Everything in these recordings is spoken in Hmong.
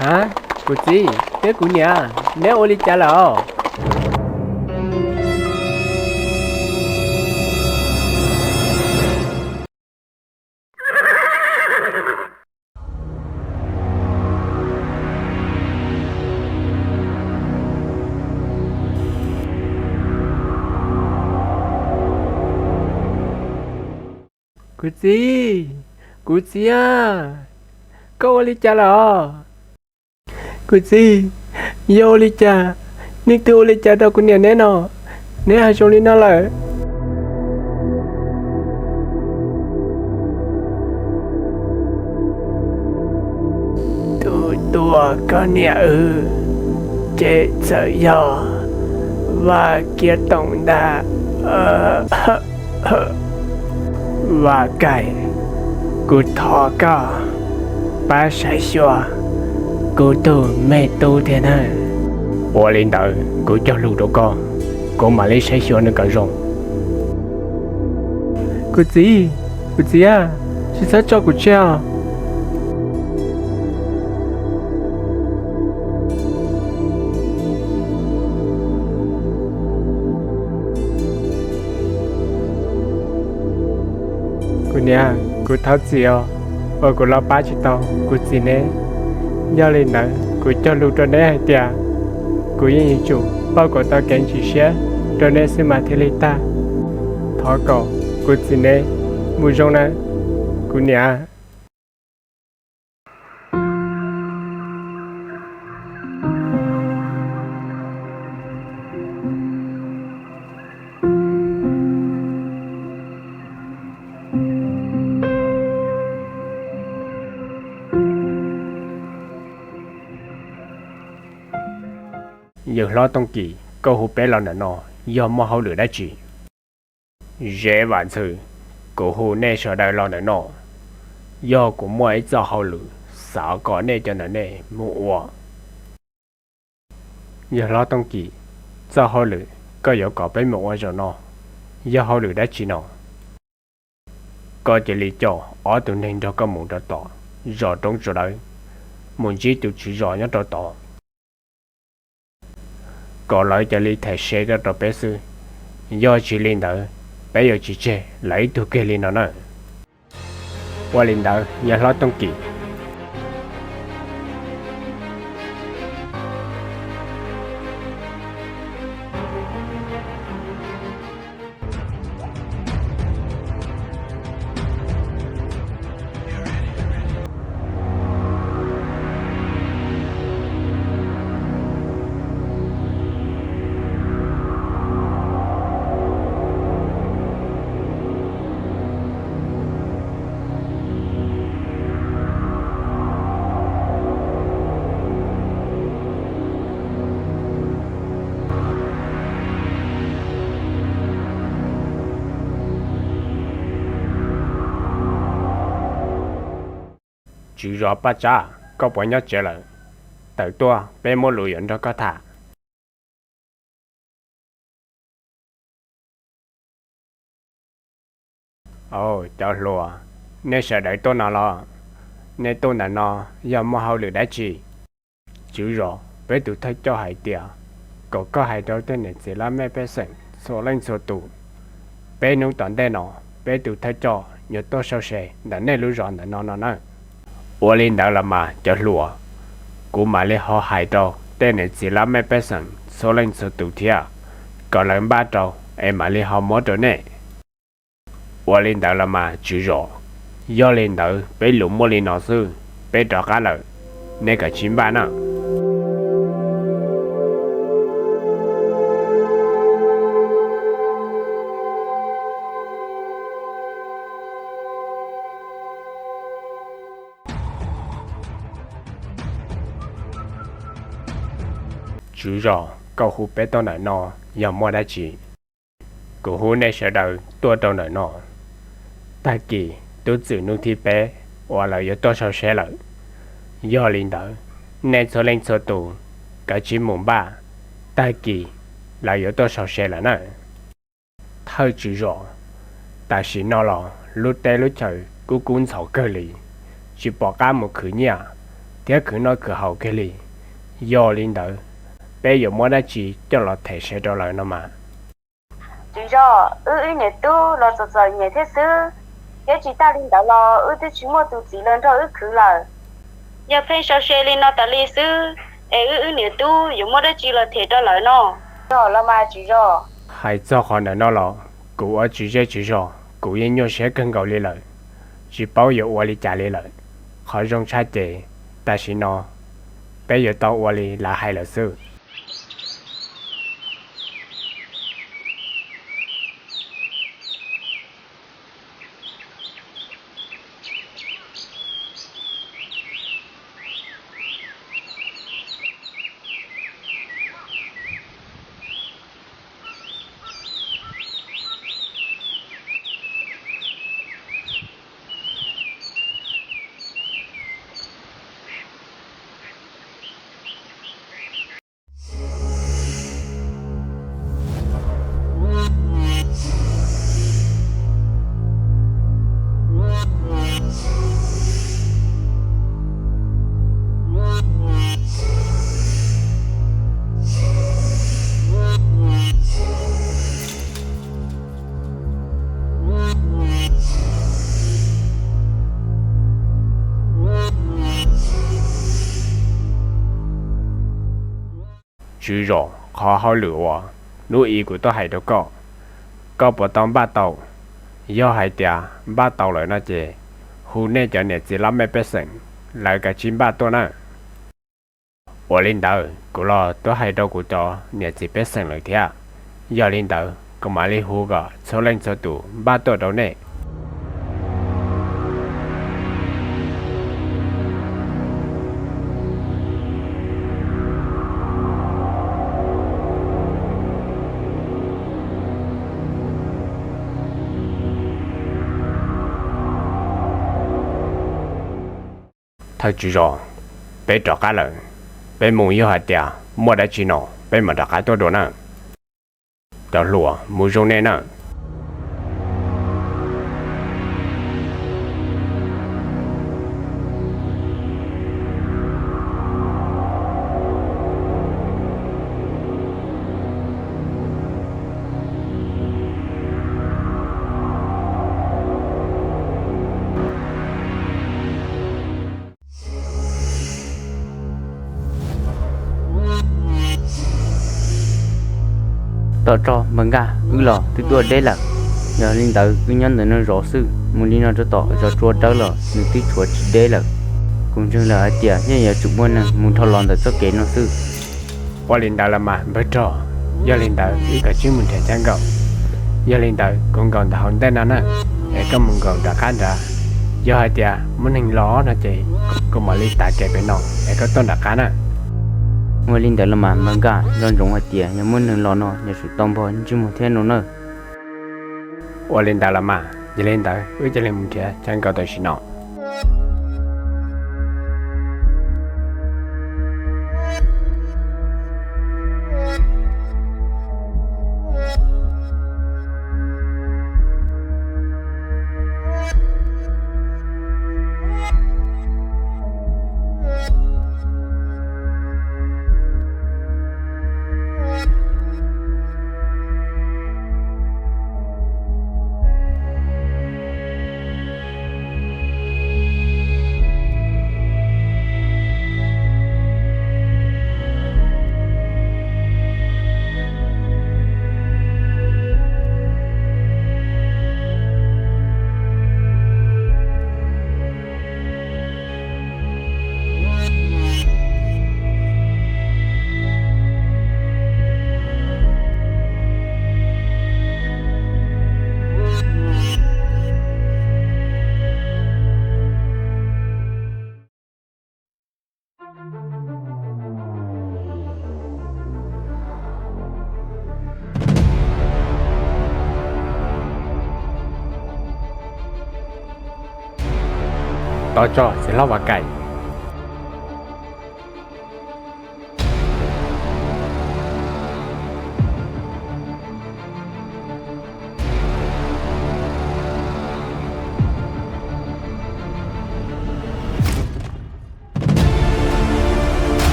Ha, kuv txiv thiab kuv niam, neb ua li cas lawm os? Kuv txiv, kuv txiv a, koj ua li cas lawm os? Kuv txiv, yog ua li cas, nej twb ua li cas rau kuv niam neb no, neb hais zoo li no lawm? Tus tua koj niam wb ces txawm yog Vaj Kiab Toom ntag. Vaj Kaim, kuv thov koj pab saib xyuas kuv tus me tub thiab na. Ua li ntawd kuv cog lus rau koj, kuv mam li saib xyuas nws kom zoo. Kuv txiv, kuv txiv a, tsis txhob tso kuv tseg os. Kuv niam, kuv thov txim os, uas kuv los pab tsis tau kuv txiv neb. Yog li ntawd kuv cog lus rau neb hais tias kuv yeej yuav tsum pauj kom tau kev ntsim siab rau neb xwb mas thiaj li tag. Thov kom kuv txiv neb mus zoo na, kuv niam. Yawg hlob Tooj Kim, koj hu peb los ntawm no yog muaj hauj lwm dab tsi? Zeb Vam Ntxhw, kuv hu nej sawv daws los ntawm no, yog kuv muaj ib txoj hauj lwm xav kom nej cov ntawm nej mus ua. Yawg hlob Tooj Kim, txoj hauj lwm koj yuav kom peb mus ua zaum no yog hauj lwm dab tsi no? Koj cia li coj ob tug neeg nrog koj mus rau tom zos Roob Tsua Dawb, mus ntsib tus tswv zos nyob rau tod, kom lawv cia li them se rau peb xwb. Yog tsis li ntawd, peb yuav tsis tseg lawv ib tug kiag li no na. Ua li ntawd, yawg hlob Tooj Kim. Tswv zos Paj Tsab, koj puas nyob tsev lawm? Tawm tuaj, peb muaj lus yuav nrog koj tham. Au, cov hluas, nej sawv daws tuaj no los? Nej tuaj ntawm no yog muaj hauj lwm dab tsi? Tswv zos, peb tus thawj coj hais tias kom koj hais rau tej niam txiv laj mej pej xeem txhua leej txhua tus, peb hnub tom ntej no peb tus thawj coj yuav tuaj sau se ntawm nej lub zos ntawm no no na. Ua li ntawd los mas cov hluas, kuv mam li ho hais rau tej niam txiv laj mej pej xeem txhua leej txhua tus thiab, kom lawv npaj rau es mam li ho muab rau nej. Ua li ntawd los mas tswv zos, yog li ntawd peb lus muaj li no xwb, peb rov qab lawm, nej kav tsij npaj na. Tswv zos, koj hu peb tuaj ntawm no yog muaj dab tsi? Kuv hu nej sawv daws tuaj rau ntawm no, tag kis tub txwm hnub thib peb uas lawv yuav tuaj sau se lawm. Yog li ntawd, nej txhua leej txhua tus kav tsij mus npaj, tag kis lawv yuav tuaj sau se lawm na. Thawj tswv zos, tam sim no los lub teb lub chaw kub kub ntxhov kawg li, tsis pom qab mus khwv nyiaj, thiab khwv noj khwv haus kiag li. Yog li ntawd, peb yuav muab dab tsi coj los them sawv rau lawv no mas? Tswv zos, wb ib niam tub los txom txom nyem thiab xwb, thiab tsis tas li ntawd los wb twb tsis muaj tus txiv los nrog wb khwv lawm. Yog pheej sau se li no tas li xwb, es wb ib niam tub yuav muab dab tsi los them rau lawv no? Los mas tswv zos. Hais txog qhov ntawm no los kuv ua tswv zej tswv zos kuv yeej nyuaj siab kawg nkaus li lawm, tsis paub yuav ua li cas li lawm. Qhov zoo tshaj ces tam sim no peb yuav tau ua li lawv hais lawm xwb. Tswv zos, qhov hauj lwm uas hnub i kuv tuaj hais rau koj, koj puas tau npaj tau? Yog hais tias npaj tau lawm no ces hu nej cov niam txiv laj mej pej xeem, lawv kav tsij npaj tuaj nawb. Ua li ntawd kuv los twb hais rau kuv cov niam txiv pej xeem lawm thiab. Yog li ntawd kuv mam li hu kom txhua leej txhua tus npaj tuaj rau nej. Thawj tswv zos, peb rov qab lawm. Peb mus, yog hais tias muaj dab tsi no peb mam rov qab tuaj dua nawb. Cov hluas, mus zoo nej nawb. Tau tso npawg Nkaj, wb los twb tuaj deb lawm. Yog li ntawd wb nyob ntawm no zov xwb, mus li no rau tom zos Tsua Dawb los nws twb tshuav tsis deb lawm. Kuv ntseeg lawm hais tias yeej yuav tsum muaj neeg mus dhau los ntawm txoj kev no xwb. Ua li ntawd los mas npawg rog, yog li ntawd wb kav tsij mus nrhiav chaw nkaum. Yog li ntawd kuv nkaum ntawm hauv ntej no na, es koj mus nkaum nram qab nrad. Yog hais tias muaj neeg los no ces kuv mam li tav kev pem no es koj tuaj nram qab na. Ua li ntawd los mas npawg Nkaj, nco ntsoov hais tias yog muaj neeg los no yuav tsum tau npog ntsej muag thiab no nawb. Ua li ntawd los mas, yog li ntawd wb cia li mus nrhiav chaw nkaum tam sim no. Tau tso, txiv hlob Vam Kaim.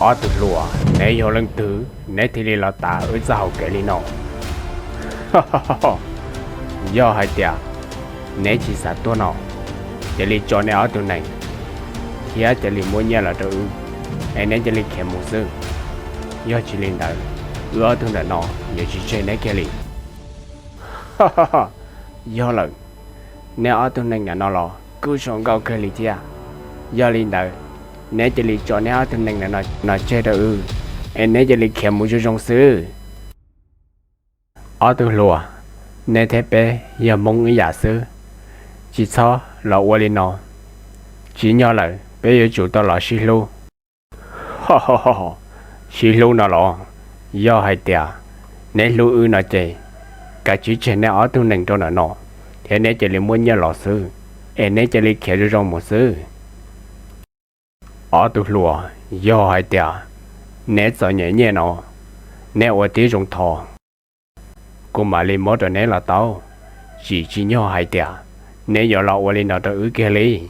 Ob tug hluas, neb yog leej twg neb thiaj li los tav wb txoj hauv kev li no? Yog hais tias neb tsis xav tuag no, cia li tso neb ob tug nees thiab cia li muab nyiaj los rau wb, es neb cia li khiav mus xwb. Yog tsis li ntawd, wb ob tug ntawm no yuav tsis tseg neb kiag li. Yog lawm, neb ob tug nees ntawm no los kuj zoo nkauj kawg li thiab. Yog li ntawd, neb cia li tso neb ob tug nees ntawm no tseg rau wb, es neb cia li khiav mus zoo zoo xwb. Ob tug hluas, neb thiab peb yog Hmoob ib yam xwb, tsis txhob los ua li no. Tsim nyog lawm peb yuav tsum tau los sib hlub. Sib hlub no los? Yog hais tias neb hlub wb no ces kav tsij tseg neb ob tug nees rau ntawm no thiab neb cia li muab nyiaj los xwb, es neb cia li khiav zoo zoo mus xwb. Ob tug hluas, yog hais tias neb txom nyem nyiaj no, neb ua tib zoo thov, kuv mam li muab rau neb los tau. Tsis tsim nyog hais tias neb yuav los ua li no rau wb kiag li.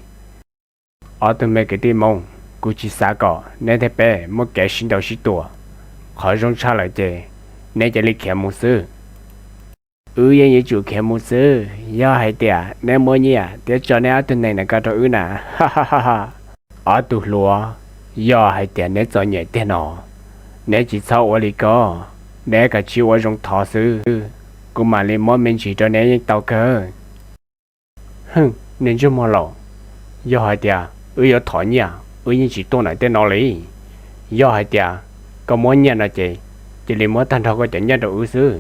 Ob tug me kwv tij Hmoob, kuv tsis xav kom neb thiab peb muaj kev sib ntaus sib tua. Qhov zoo tshaj lawm ces neb cia li khiav mus xwb. Wb yeej yuav tsum khiav mus xwb yog hais tias neb muab nyiaj thiab tso neb ob tug nees ntawm ko rau wb na. Ob tug hluas, yog hais tias neb txom nyem tiag no, neb tsis txhob ua li ko, neb kav tsij ua zoo thov xwb, kuv mam li muab me ntsis rau neb yeej tau kawg. Hwj, niag ntsej muag laus, yog hais tias wb yuav thov nyiaj wb yeej tsis tuaj ntawm tej no li. Yog hais tias koj muab nyiaj no ces cia li muab tag nrho koj cov nyiaj rau wb xwb.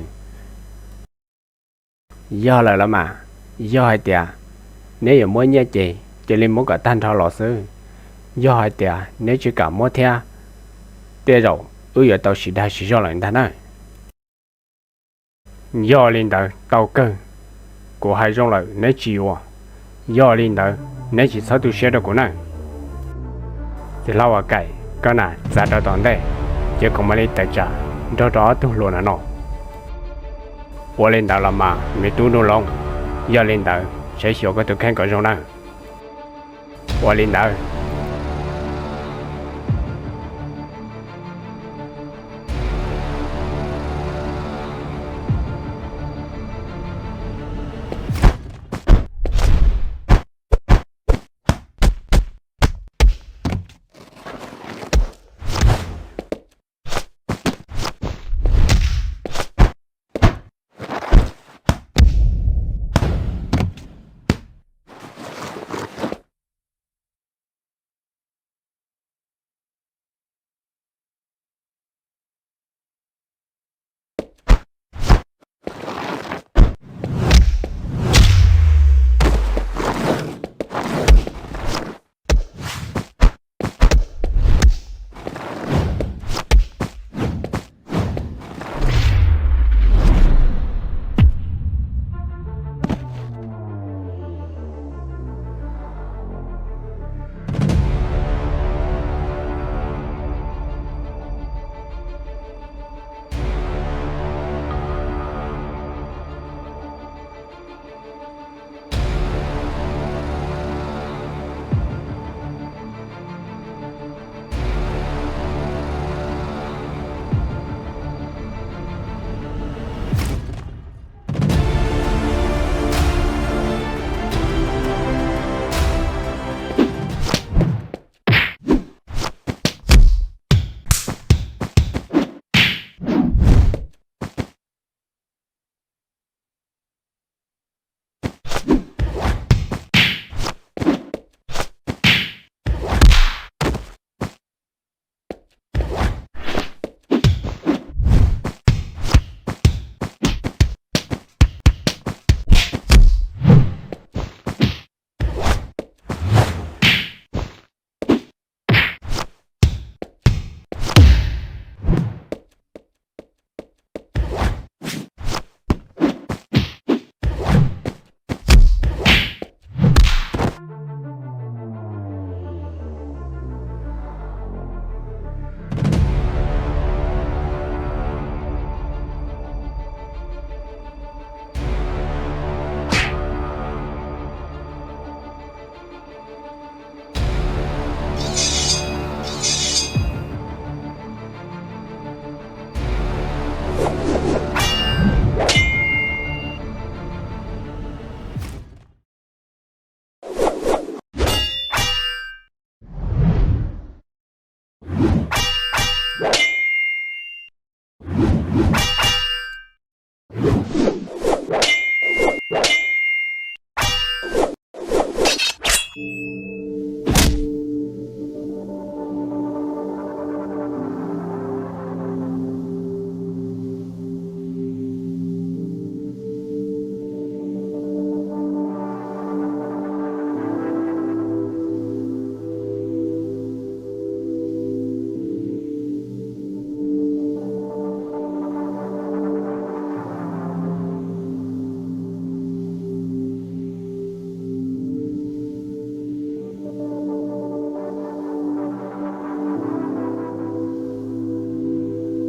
Yog lawm los mas, yog hais tias neb yuav muab nyiaj ces cia li muab kom tag nrho los xwb. Yog hais tias neb tsis kam muab thiab, tej zaum wb yuav tau sim dag sim zog lawm ntag na. Yog li ntawd tau kawg, kuv hais zoo lawm neb tsis yuav. Yog li ntawd neb tsis txhob tu siab rau kuv na. Txiv hlob Ua Kaim, koj na txav rau tom ntej, ces kuv mam li tawm tsam nrog rau ob tug hluas no no. Ua li ntawd los mas me tub Nuj Loob, yog li ntawd saib xyuas koj tus kheej kom zoo na. Ua li ntawd